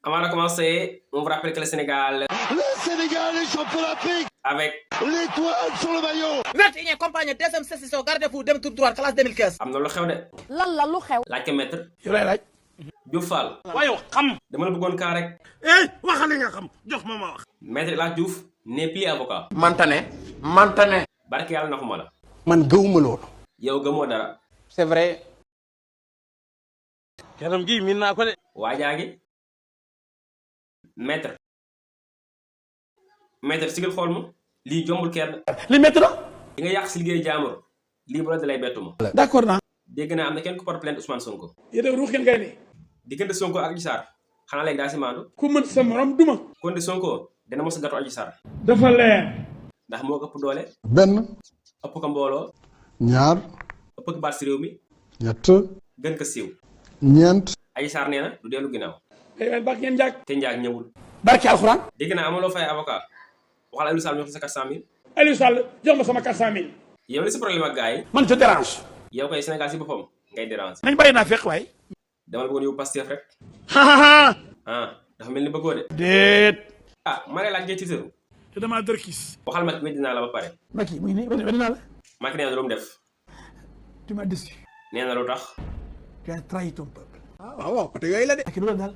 Avant de commencer, on vous rappelle que le Sénégal... Le Sénégal est champion d'Afrique avec... l'étoile sur le maillot. 21e campagne deuxième session gardez-vous dem tour droit classe 2015. am na lu xew de. lan la lu xew. laaj ko maître. yow lay laaj. Diouf Fall. waaye xam. dama la bëggoon kaa rek. waxal li nga xam jox ma wax. maître El Hadj Diouf n'est plus avocat. mantane. barke yàlla naxuma la. man gëwuma loolu. yow gëmoo dara. c'est vrai. kanam gi miin naa ko de. waa jaa ngi. maître. maître sigil xool ma. lii jombul kenn. li métti na. li nga yàq si liggéey jaamur. lii bu la dalay bettu ma. d'accord naa. dégg naa am na kenn ku porte plainte Ousmane Sonko. yéen a ruux ngeen ngay ne. diggante Sonko ak Adji Sarr xanaa léegi daa si maandu. ku mën sa morom duma. kon de Sonko dana mos a gàttu Adji Sarr. dafa leer. ndax moo ko ëpp doole. benn ëpp ko mbooloo. ñaar ëpp ko baat si réew mi. ñett gën ko siiw. ñeent Adji Sarr nee na du dellu ginnaaw. ay baax ngeen jàkk. te njaag ñëwul. barke alxuraan. dégg naa amaloo fay avocat. waxal Aliou Sall ñu wax sa 400000. Aliou Sall jox ma sama 400000. yow li si problème ak gars yi. man je dérange. yow koy Sénégal si boppam ngay dérange. nañ bàyyi naa fekk waay. dama la bëggoon yóbbu Pastef rek. dafa mel ni bëggoo de. déet. ma lay laaj ngay tiitaru. te damaa dër kiis. waxal ma weddi naa la ba pare. Macky mu ngi nii weddi naa la. Macky nee na lu mu def. tu m'as déçu. nee na lu tax. tu as trahi ton peuple. waaw côté yooyu la de. Macky loolu daal.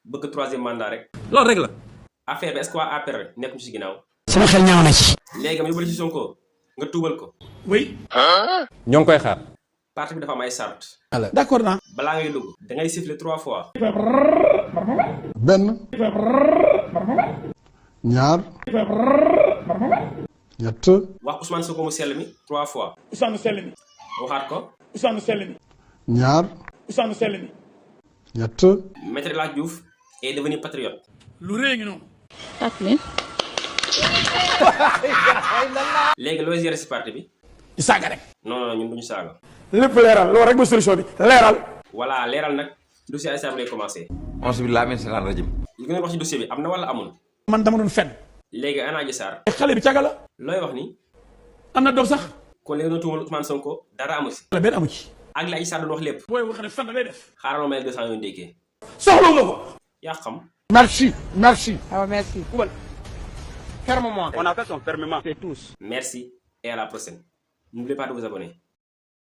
bëgg troisième mandat rek. loolu rek la. affaire bi est-ce que waa APR nekk ñu si ginnaaw. sama xel ñaaw na ci. léegi ma yóbbale ci Sonko nga tuubal ko. oui. ñoo ngi koy xaar. parti bi dafa am ay sart. d'accord naa. balaa ngay dugg da ngay siffler 3 fois. benn ñaar ñett wax Ousmane Sonko mu sell mi 3 fois. Ousmane Sell mi. waxaat ko. Ousmane Sell mi. ñaar Ousmane Sell mi. ñett Maître El Hadj Diouf est devenu patriote. lu rëy ngi noonu. léegi looy gérer si parti bi. di saaga rek. non non ñun duñu saaga. lépp leeral loolu rek ba solution bi leeral. voilà leeral nag dossier Adji Sarr lay commencé. onze billahi min shaytaan rajim. li ngeen wax ci dossier bi am na wala amul. man dama doon fen. léegi ana Adji Sarr. xale bi caga la. looy wax ni. am na doom sax. kon léegi doon tuumal Ousmane Sonko dara amu si. la benn amu ci. ak li Adji Sarr doon wax lépp. booy wax ne fen da lay def. xaaral ma may 200 yoo ndékkee. soxla nga ko. yaa xam. merci merci merci. Ferme-moi. On a fait son fermement. merci et à la prochaine. N'oubliez pas de vous abonner.